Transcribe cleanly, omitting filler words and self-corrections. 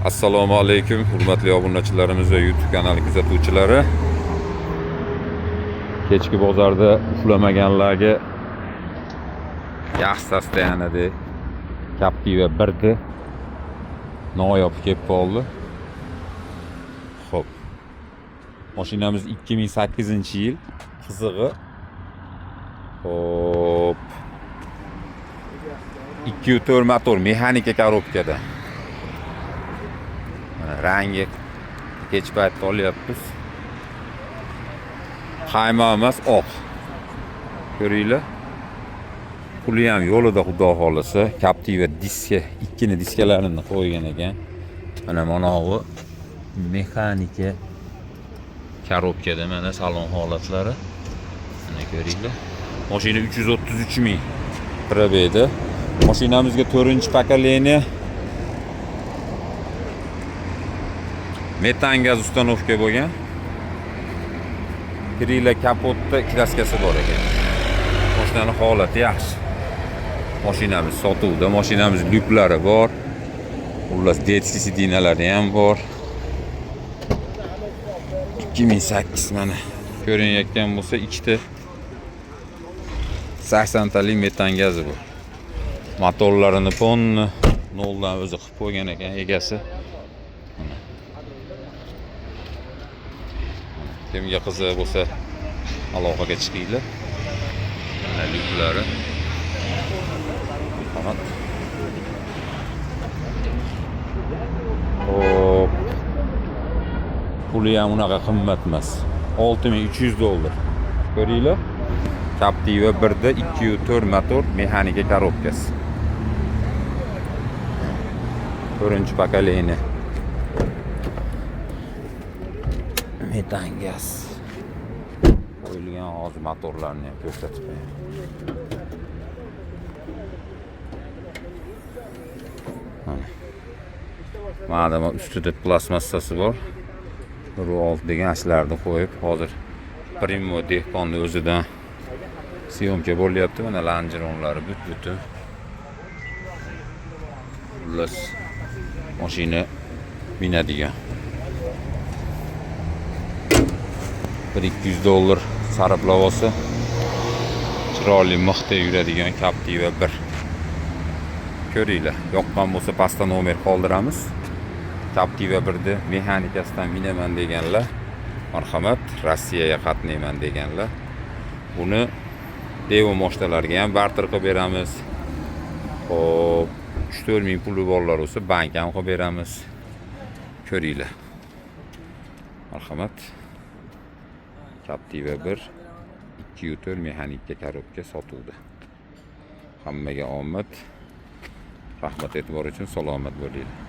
Assalomu alaykum, hurmatli obunachilarimiz va YouTube kanali kuzatuvchilari. Kechki bozorda uxlamaganlarga yaxshi состояние Captiva 1'di noyob kelib qoldi. Xo'p. Mashinamiz 2008-yil. Qizig'i. Xo'p. 2.4 motor, mexanika korobkada. Mana rangi kech paytda olyapmiz. Qaymoq emas, oq. Ko'ringlar. Puli ham yo'lida, xudo xolasa. Captiva diska, ikkini diskalarini qo'ygan ekan. Mana manovi mexanika korobkada, mana salon holatlari. Mana ko'ringlar. Mashina 333 ming пробег da. Mashinamizga 4-поколение metan gaz установка bo'lgan. Krila kapotda краска si bor ekan. Mashinani holati yaxshi. Mashinamiz sotuvda, mashinamiz lyuklari bor. Xullas, детский сиденья lari ham bor. 2008, mana ko'rinayotgan bo'lsa, ikkita 80 talik metan gazi bu. Motorlarini полный noldan o'zi qilib qo'ygan ekan egasi. Mana. Kimga qiziq bo'lsa, aloqaga chiqinglar. Mana lyuklari. Marhamat. Xo'p. Puli ham unaqa qimmat emas. 6300 dollar. Ko'ringlar. Captiva 1'da 2.4 motor, mexanika korobkasi. 4-поколение. Metan gaz. Qo'yilgan, hozir motorlarni ham ko'rsatib qo'yaman. Mana. Mana ustida plastmassasi bor. 1.6 degan ashlarni qo'yib, hozir Primo dehqonni o'zidan съёмка bo'lyapti. Mana lonjeronlari but-butun. Xullas, mashina minadigan. 1-200 dollar sarflab olsa, chiroyli mixda yuradigan Captiva 1. Ko'ringlar, yoqqan bo'lsa, pastda nomer qoldiramiz. Captiva 1'ni mexanikasidan minaman deganlar, marhamat, Rossiyaga qatnayman deganlar. Buni Daewoo moshinalarga ham barter qilib beramiz. Xo'p, 3-4 ming puli borlar bo'lsa, bank ham qilib beramiz. Ko'ringlar. Marhamat. Captiva 1 2.4 mexanika korobka sotuvda. Hammaga omad. Rahmat e'tibor uchun, salomat bo'linglar.